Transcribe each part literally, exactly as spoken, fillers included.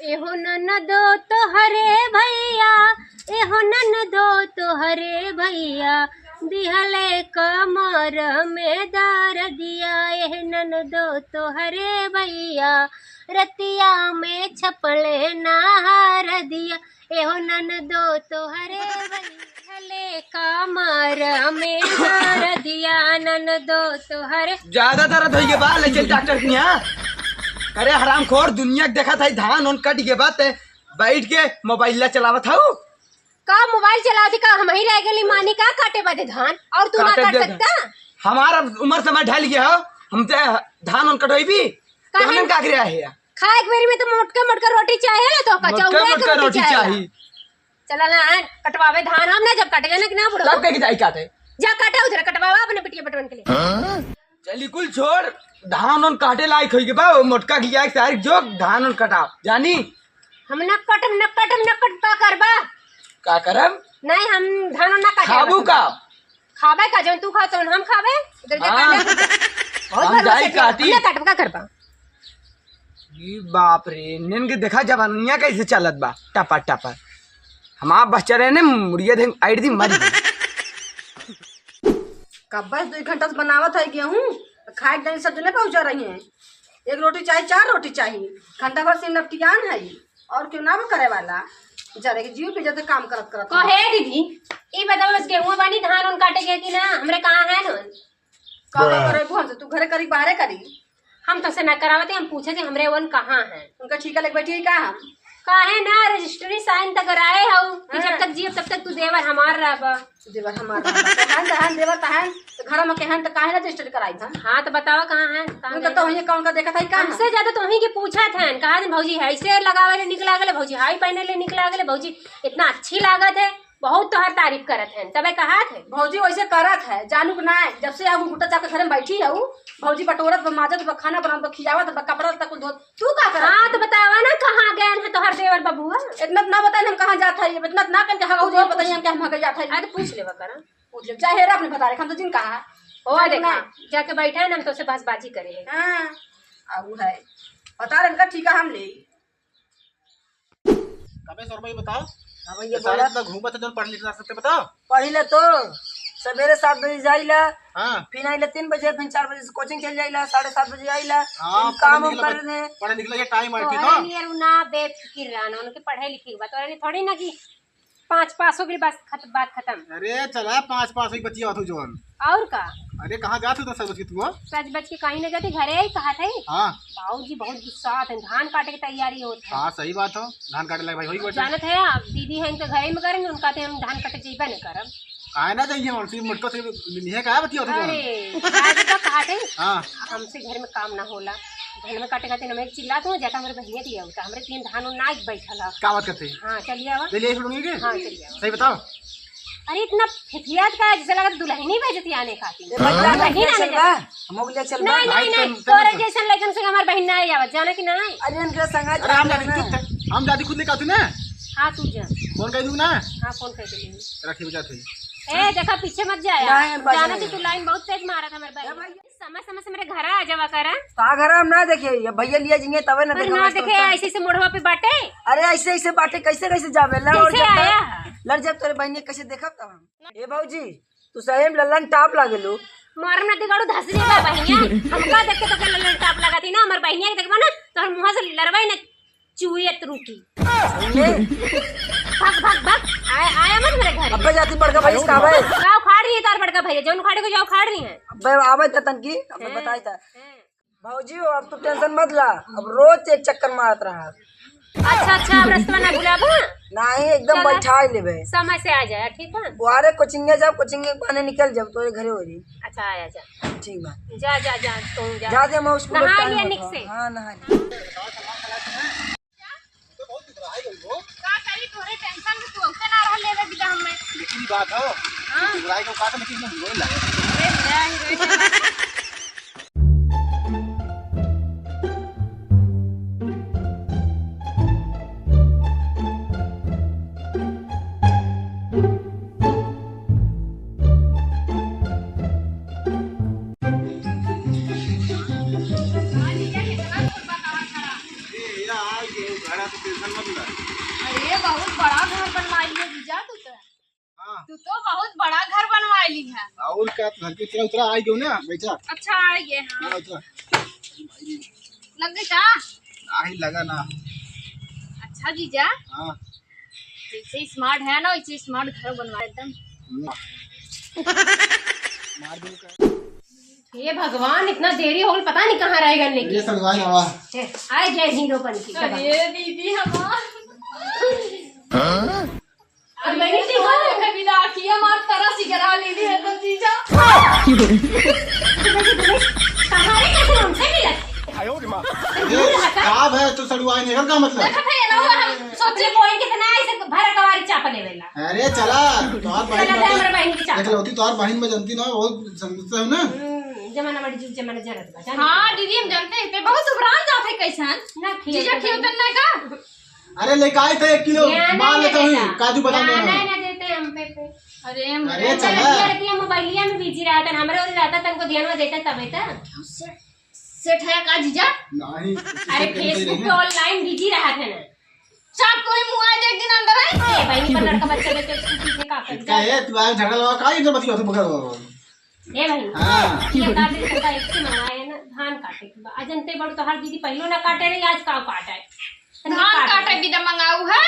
एहो ननदो तोहरे भैया, एहो ननदो तोहरे भैया, दिहले कमर में दरदिया। एह ननदो तोहरे भैया, रतिया में छपले ना हरदिया। एहो ननदो तोहरे भैया, दिहले कमर में दरदिया। ननदो तोहरे ज्यादा दर्द होइगे बा, ले चल डॉक्टर के यहाँ। अरे हरामखोर, दुनिया के देखत है, धान ओन कट गे बा, ते बैठ के मोबाइल ला चलावत हऊ। का मोबाइल चलावत ही का? हम ही रह गेली मानी का काटे बदे धान, और तू ना काटे काट दे सकता? हमारा उम्र समय ढल गया हो, हमसे धान ओन कटोइबी? काहे? तोहन का करे आहे? खाए के बेरी में तो मोटका मोटका रोटी चाहे ना, तो का मोटका चौंगा के मोटका रोटी रोटी चाहे। चाही। चला ना, आए, कटवावे धान, हम ना जब काटे जाना कि ना बुढ़वा? तब कह के जाई काटे? जा काटे उधर, कटवावा अपने बिटिया बटवन के लिए। चली कुल छोड़, धान ओन काटे लायक होई के बा, वो मोटका खिया के सारी जो धान ओन कटाओ, जानी? हम ना कटम, ना कटम, ना कट, का करबा? का करब? नहीं, हम धान ओन ना काटे खाबू का? खाबे का, जौन तू खा, तौन हम खाबे। उधर जा हाँ। काटे। बहुत हम भरोसा जाई किया। काटी। हम ना काटब, का करबा? ई बाप रे, इन्हन के देखा जवानिया कैसे चलत बा, टपा टपा। हमार बच्चा रहे ने, मुड़िया दे, आइड दी, मर गई। कब्बा से दुई घंटा से बनावत है गेहूं, खाए के दिन सब जने पहुंचा रही हैं। एक रोटी चाही, चार रोटी चाही, घंटा भर से नपटियान है, और क्यों ना वो करे वाला, जरे के जीव पे जते काम करत करत। कहे दीदी, ई बताओ, बस गेहूं बानी, धान उन काटे गए कि ना? हमरे कहाँ है न? का करे भुवन से, तू घरे करी, बाहरे करी? हम तोसे ना करावते, हम पूछे थे, हमरे वन कहाँ है? उनका ठीका लेके बैठी है का हम? काहे ना रजिस्ट्री साइन तक कराए हऊ कि जब हाँ। तक जियब तब तक तू देवर हमार रहबा। देवर हमार रहबा। तहन, तहन देवर तहन, तो घर में केहन तो काहे रजिस्ट्री कराई था? हाँ, तो बतावा कहाँ है, कहाँ उनका गए? तो वहीं कौन का देखत है का? हमसे ज्यादा तो वहीं के पूछत हैं, कहा दिन भौजी है, ऐसे लगावे ले निकला गेले भौजी, हाई पहने ले निकला गेले भौजी, इतना अच्छी लागत है। बहुत तोहार तारीफ करत हैं, तबे कहात है। भौजी वैसे करत है, जानू के ना, जब से हम गुट्टा चाप के घर में बैठी है, उ भौजी बटोरत बा, माजत बा, खाना बनावत बा, खियावत बा, कपड़ा लत्ता कुल धोत। तू का करत हाँ, है? तो बतावा ना, कहाँ गए हैं तोहार देवर बबुआ? इतना ना बताए हम कहाँ जात है, इतना ना करके हम भौजी बताइए हम कि हम कहाँ जात है। अरे पूछ लेवा करा। पूछ ले, चाहे रे अपने बता रहे, हम तो जिन कहा। ओ जाने देखा, ना। जाके बैठा है ना, हम तो से बसबाजी करे हैं। हाँ, अब है। बता रहे इनका ठीका हम ले। अबे सौरभ भाई बताओ। हाँ भैया, ये सारे बोला। इतना घूमत है, जौन पढ़ लिख ना सकते, बताओ। पढ़ी ले तो, सवेरे सात बजे जाइला, हाँ। फिर आइला तीन बजे, फिर चार बजे से कोचिंग चल जाइला, साढ़े सात बजे आइला, हाँ, फिर काम पढ़े वाम लिखे कर ला, दे। पढ़े लिखे ला ये टाइम है, ठीक तोहरे है? नियर उ ना बेफिकिर रहन, उनके पढ़े लिखे के बात, तोहरे थोड़ी ना कि पाँच पास हो गई, बस खत-, बात खत्म। अरे चला, पाँच पास हो गई, बचिया तू जौन। और का? अरे, कहाँ जात हो तो सज बज के तू, हाँ? सज बज के कहीं ना जाती, घरे ही कहा था ही। हाँ। बाबूजी बहुत गुस्सा आते हैं, धान काटे की तैयारी होत है। हाँ, सही बात हो, धान काटे लायक भाई होई बैठे। जानत है, आप दीदी हैं तो घरे में करेंगे, उनका तो हम धान काटे जेबे नहीं करब। काहे ना जाइए, उनसे मोटको से मिलिए, काहे बतिया होत है? अरे, आज तो कहा थे, हाँ। हमसे घर में काम ना होला, धान में काटे खातिर हमें चिल्लात हो, जाता हमारे बहिनिया दिया होता, हमरे तीन धान ना बैठल है। का बात करते हैं? हाँ, चलिए आवा। ले, ले, छोड़ के? हाँ, चलिए आवा। सही बताओ। अरे, इतना फिफियात का है, जैसे लगा दुल्हनी भेजती आने खातिर। ए, भैया, दुल्हन हम लोग आने चलबा? जाती। हम लोग ले चलबा? नहीं, नहीं, भाई, नहीं, तुम, तुम तोरे तो जैसन लइकन से हमार बहिन ना आवत, जाना कि नहीं? अरे, इनके संग अरे, हम जाती, हम जाती खुद लेके आती ना। हाँ, तू जा। फोन कर दूँ ना? हाँ, फोन कर दूँ। रखी बजा थे। ए, देखा, पीछे मत जाया। नहीं, बस जाना नहीं। कि तू लाइन बहुत तेज मारा था हमारे ए, भाई। भाई। समय, समय से मेरे घर आ जावा करा। का घर हम ना देखे, ये भैया लिया जिंगे तबे ना अरे देखा, ना बस देखे, तो ऐसे, ऐसे मोड़वा पे बाटे। अरे, ऐसे, ऐसे बाटे, कैसे, कैसे जावे? लड़ कैसे जब आया? लड़ जब तोरे बहिनी कैसे देखब तब हम। ए भौजी, तू सही में लल्लन टाप लागेलू। मारम ना दिगाड़ू धस जेबा बहिनिया। हमका देख के तो के लल्लन टाप लगा थी ना, हमार बहिनिया के देखबा ना, तोहर मुंह से लड़वाई ना चुए त रूठी। सही में? भाग, भाग, भाग। आया, आया मत मेरे घर। अबे जाती बड़का भाई इसका भाई। जाओ खाड़ रही है तार बड़का भाई, जौन खाड़े को जाओ खाड़ रही है। अबे आवे त तनकी, अबे हैं? बताई त। हैं? भौजी हो, अब तू टेंशन मत ला, अब रोज एक चक्कर मारत रहा। अच्छा, अच्छा, अब रस्तवा ना भुलाबू? नहीं, एकदम चला। बैठा ही लेबे। समय से आ जाए, ठीक है? बुआरे कोचिंगे जाब, कोचिंगे के बहाने निकल जाब, तोरे घरे हो रही। अच्छा, आया जा। ठीक बा। जा, जा, जा, तू जा। जा दे, मैं स्कूल नहा टाइम लिया होता। निक से। हाँ, नहा लिया। का करी, तोरे टेंशन में तू हमसे ना रह लेवे बिना हमें। लेकिन ई बात हो, हाँ। तू बुराई को कहा था, लेकिन मैं हीरोइन लगे। अरे, मेरा हीरोइन लगा। घर है तो tension मत ले। अरे, बहुत बड़ा घर बनवाई है जीजा तू तो। हाँ। तू तो बहुत बड़ा घर बनवाई ली है। और का, घर के उतरा, उतरा, आई गयो ना, बैठा। अच्छा, आ गए, हाँ। हाँ, उतरा। लग गई का? नहीं लगा ना। अच्छा जीजा। हाँ। जैसे smart है ना, वैसे smart घर बनवा एकदम। हम्म। मार दे का। हे भगवान, इतना देरी हो गल, पता नहीं कहाँ रह गए लेके। ये सड़वाइन हवा। हे, आए जय हीरो बन के, अरे दीदी हमार। हाँ? और मैंने देखा ना, कभी राखी हमार तरह से जरा ले ली है तो जीजा। कहाँ रे, कैसे हमसे मिला? ये का है तू सड़वाइन, एकर का मतलब? देखा भैया, ना हुआ हम सोचे कोई कितना ऐसे भर कवारी चाप लेवेला। अरे चला, तोहार बहिन चला, बाटे। हमारे बहिन की चाप। देख लो, तू तोहार बहिन में जानती ना, बहुत समझते हो ना। हम्म, जमाना बड़ी जुग, जमाना जरत बा, जानत हाँ, बा। दीदी, हम जानते हैं, ते बहुत उबरान जात है कैसन। ना खिया जीजा तो खियो बहिन। तन नहीं का? अरे, लेके आए थे एक किलो, ध्यान मार नहीं लेता हूँ, देता। काजू बादाम ध्यान लेना। नहीं ना देते हम पे, पे। अरे, हम अरे, चला। लड़कियां, लड़कियां मोबाइलिया में बिजी रहता, हमरे ओर रहता, तनको ध्यान में देता तबे तो। सेठ है का जीजा? नहीं, अरे, Facebook पे ऑनलाइन बिजी रहत है ना। चाप कोई मुआ दे एक दिन अंदर है। ए, बहिनी पर लड़का बच्चा लेके स्कूटी से का कर इतना है, तू आज झगड़ा लगा, काहे इतना बतिया तू बगल वाला? ए बहिनी, हाँ। ये काटे के तो एक से मंगाए ना, धान काटे के बा। अजंते बड़ तोहार दीदी पहलो ना काटे रही, आज का काटे? तनी धान काटे। काटे बिदा मंगाऊ है।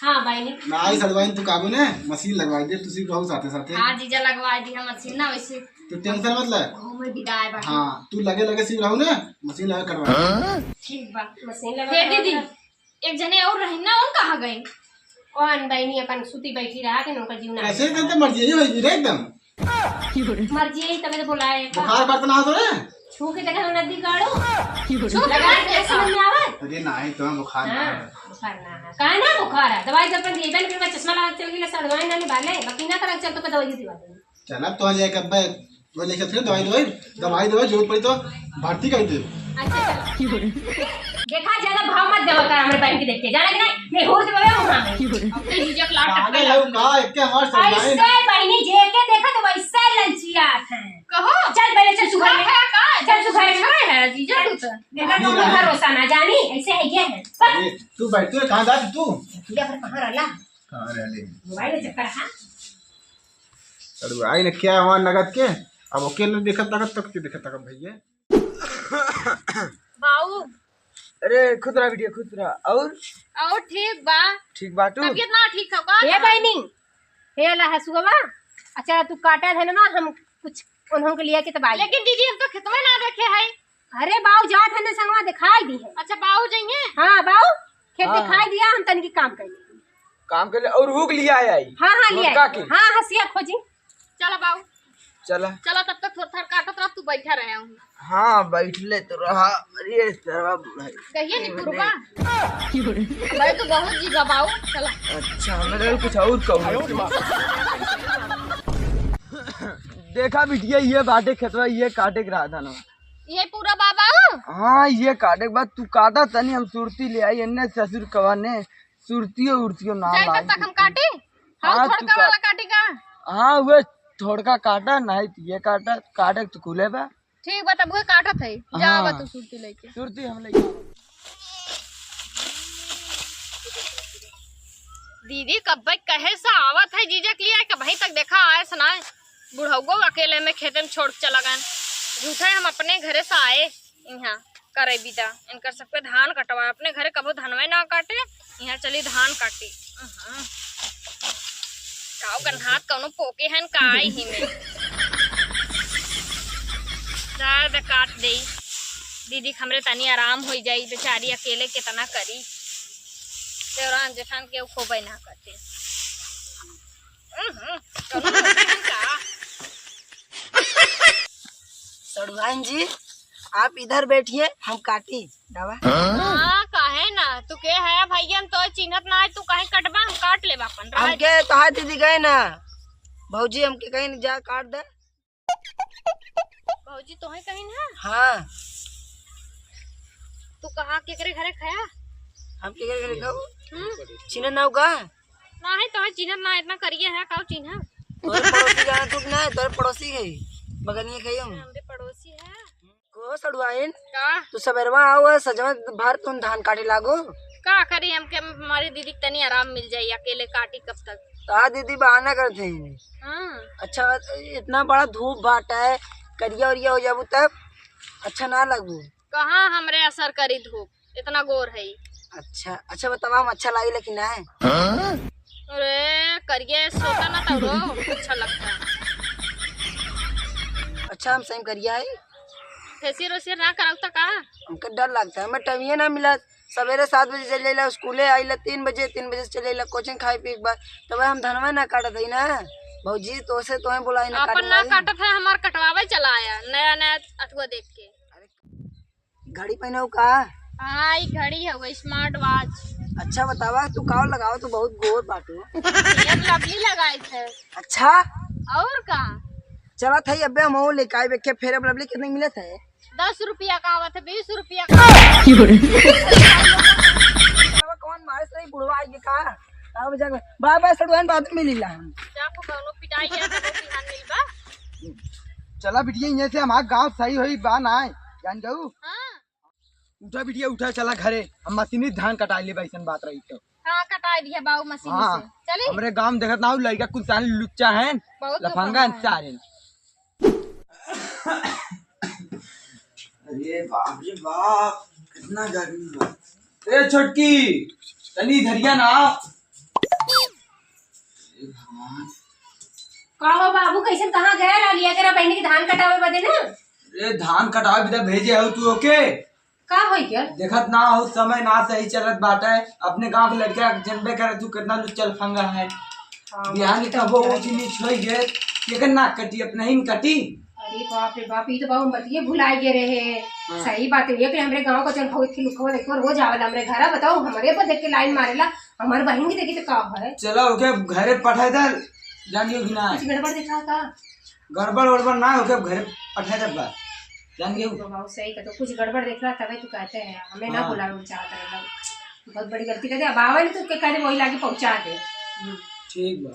हाँ, बहिनी। नहीं, सड़वाइन तू काबू ने, मशीन लगवाई दे, तुसी रहू साथे साथे। हाँ, जीजा लगवाई दी है मशीन ना, वैसे तू tension मत ले। घूमे बिदाए बाटे। हाँ, तू लगे लगे सिर्फ रहू ने, मशीन लगे कटवा। ठीक बा। मशीन लगा हे दीदी, कटवा। एक जने और रही ना, उन कहाँ गई? कौन बहिनी अपन सूती बैठी रहा थे, उनका जीव ना कैसे आया। एकदम तो मर्जी ही होगी रे एकदम। मर्जी ही तबे तो बुलाए का। बुखार बर्त ना हो तो रे? छू के देखा ना दी गाड़ो। छू के लगा देख के के समझ में आवे? अरे नहीं, तो बुखार ना हाँ, है। बुखार ना है। काहे ना बुखार है? दवाई जब अपन देबे ना, फिर चश्मा लगा के चल गई, सर दवाई ना निभाले, बाकी ना करा चल तो दवाई दिवा दे। चल, अब तो आ जाए, कब तो लेके फिर दवाई दवाई, दवाई दवाई, जरूरत पड़ी तो भर्ती कर दे। अच्छा, चलो। देखा, ज्यादा भाव मत देवा कर हमरे बहन के देख के, जाना कि नहीं? मैं हो देवे वहाँ में। अब तो जीजा के लाट पागल है का? एक के हमार समझाए। ऐसे बहनी जे के देखा तो वैसे ललचियात है। कहो। चल पहले चल सुबह में। है का? चल सुबह में। है जीजा तू तो। देखा तो नहीं, नहीं। भरोसा ना जानी, ऐसे है क्या है? अरे, तू बैठ, तू कहाँ जाती तू? जीजा पर कहाँ रहला? कहाँ रहले? मोबाइल में चक्कर है। अरे भाई ने क्या हुआ नगद के? अब ओके न देखत ताकत तक के देखत ताकत भैया। बाऊ। अरे खुश रहा बिटिया, खुश रहा। और? और ठीक बा। ठीक बा तू? तबियत ना ठीक है का? हे बहिनी, हे ला हसुआ, अच्छा तू काटा है ना, हम कुछ उन्हों के लिए के तब आई। लेकिन दीदी हम तो खेतवा ना देखे है। अरे बाऊ जात है ना संगवा दिखाई दी है। अच्छा बाऊ जाइए? हाँ बाऊ, खेत हाँ। दिखाई दिया, हम तनिक काम कर लेंगे। काम कर ले और हुक लिया है आई। हाँ, हाँ, लिया छोटका है। के। हाँ, हसिया खोजी। चला बाऊ। चला। चला तब तक थोड़ा थोड़ा काटत रह, तू बैठा रहे हूँ। हाँ, बैठ ले तो रहा। अरे सरवा बुढ़ाई। कहिए नहीं तू रुका। भाई तू बहुत जी बाऊ, चला। अच्छा, मैं कुछ और कहूँ। देखा बिटिया, ये बाटे खेतवा, ये काटे के रहा था ना। ये पूरा बाबा? हाँ, ये काटे के बाद तू काटा तनी, हम सुरती ले आई, एन्ने ससुर कवा ने सुरतियो उरतियो ना जाए लाई तब तक हम कुछ। काटी? हाँ, हाँ, तू थोड़का काट। वाला काटी का? हाँ, वे थोड़का काटा, नहीं तो ये काटा, काटे के तो कुले बा। ठीक बा, तब उहे काटत है। जा हाँ। आवा तू सुरती लेके। सुरती हम लेके आवा। दीदी कब्बे कहे से आवत है जीजा के लिए, कबहीं तक देखा आए से ना। बुढ़ौगो अकेले में खेते में छोड़ के चला गए। झूठे हम अपने घरे से आए यहाँ करे बिदा। इनकर सबके धान कटवा, अपने घरे कबो धनवे ना काटे, यहाँ चली धान काटी। अहाँ। काऊ गन्हात कौनो पोके हन का आई ही में। जाए दे काट देई। दीदी के हमरे तनी आराम होई जाई, बेचारी अकेले केतना करी। देवरान जेठान के खोबे ना करते। हम्म, कौनो होते हैं का? सड़ुआइन जी, आप इधर बैठिए, हम काटी दवा। हाँ, काहे ना? तू के है भैया, हम तो चिन्हत ना है, तू काहे कटबा, हम काट लेबा अपन, रह हमके तोहार दीदी गए ना, भौजी हमके कहीं जा काट दे। भौजी तोहे कहीं ना? हाँ। तू कहाँ केकरे घरे खाया? हम केकरे घरे खाऊ? हम्म। चिन्ह ना होगा? नाही, तोहे चिन्हत ना, इतना करिए है, काऊ चिन्ह? तोरे पड़ोसी जाना तू कि ना, तोरे पड़ोसी गई, बगनिया गई हम। हमरे पड़ोसी है। को सड़ुआइन? का? तू सबेरवा आओ, सजवा भर तुम धान काटे लागो। का करी, हमके हमारी दीदी के तनी आराम मिल जाई, अकेले काटी कब तक। तो आ दीदी बहाना करत है। हाँ। अच्छा, इतना बड़ा धूप बाटा है, करिया उरिया हो जाबू तब अच्छा ना लगबू। कहाँ हमरे असर करी धूप, इतना गोर है। अच्छा, अच्छा बतावा, हम अच्छा लागिला कि ना? अरे करिए सोता ना तौरो, अच्छा लगता। अच्छा, हम सही में करिया है। फेसियल वेसियल ना कराऊ त का? हमके डर लगता है, हमें टाइम ये ना मिला। सवेरे सात बजे चल जाइला स्कूले, आइला तीन बजे, तीन बजे से चल जाइला कोचिंग खाए पिए के बाद। तब हम धनवा ना काटत है ना भौजी, तोसे तोहे बुलाई ना अपन ना काटवाई। काटत है, हमार कटवावे चला आया, नया नया अथुआ देख के। घड़ी पहने हो का? हाँ, ई घड़ी है, वो स्मार्ट वॉच। अच्छा बतावा, तू का लगावा, तू बहुत गोर बाटू। ये लवली लगाई थे। अच्छा, और का? चला था अबे हम लेके आए बेखे, फेयर लवली कितने मिलत है? दस रुपया का आवत है, बीस रुपया का आवत है। कौन मारे से बुढ़वा आएगी का? आओ बेटा, बाय बाय सड़ुआन, बाद में मिली ला हम। जा को कौनो पिटाई है, तो बिहान मिलबा। चला बिटिया, यहाँ से हमार गाँव सही होई बा ना, जान जाऊ। हाँ। उठा बिटिया, उठा, चला घरे, हम मशीनी धान कटाई लेबा, ऐसन बात रही तो। हाँ, कटाई दिया बाऊ मशीनी हाँ, से। चली? हमरे गाँव में देखत ना हो, लड़का कुल सारे लुच्चा हैं, बहुत लफंगा हैं सारे। अरे बाप रे बाप, कितना गर्मी बा। ए छोटकी, तनी इधरिया ना। अरे भगवान। का हो बाबू, कैसे कहाँ गया रहलिया जरा बहनी के धान कटावे बदे ना? अरे धान कटावे बदे भेजे हो तू ओके? का होई गया? देखत ना हो, समय ना सही चलत बाटे। अपने गांव के लड़का जनबे करे तू कितना लुच्चा लफंगा है। हाँ, बिहान के कबो ऊंच नीच होई गए, केकर नाक कटी, अपने ही न कटी। अरे बाप रे बाप, ई तो बाबू बतिये भुलाए गए रहे। हाँ। सही बात है, एक हमरे गांव का जन भगत की लुखवा देखो, रोज आवेला हमरे घरा। बताओ, हमरे पर देख के लाइन मारेला, हमारे बहन की देखी तो का है? चलो ओके घरे पठाए दे, जानियो कि ना। कुछ गड़बड़ देखा का? गड़बड़ वड़बड़ ना होके घरे पठाए दे बा, जानियो। तो बाबू सही का, तो कुछ गड़बड़ देख रहा तबे तू कहते हैं, हमें ना हाँ। बुलावे चाहत रहे लोग। बहुत बड़ी गलती कर दे, अब आवे ना तो के कहते वही लाके पहुंचा दे। हम्म। ठीक बा।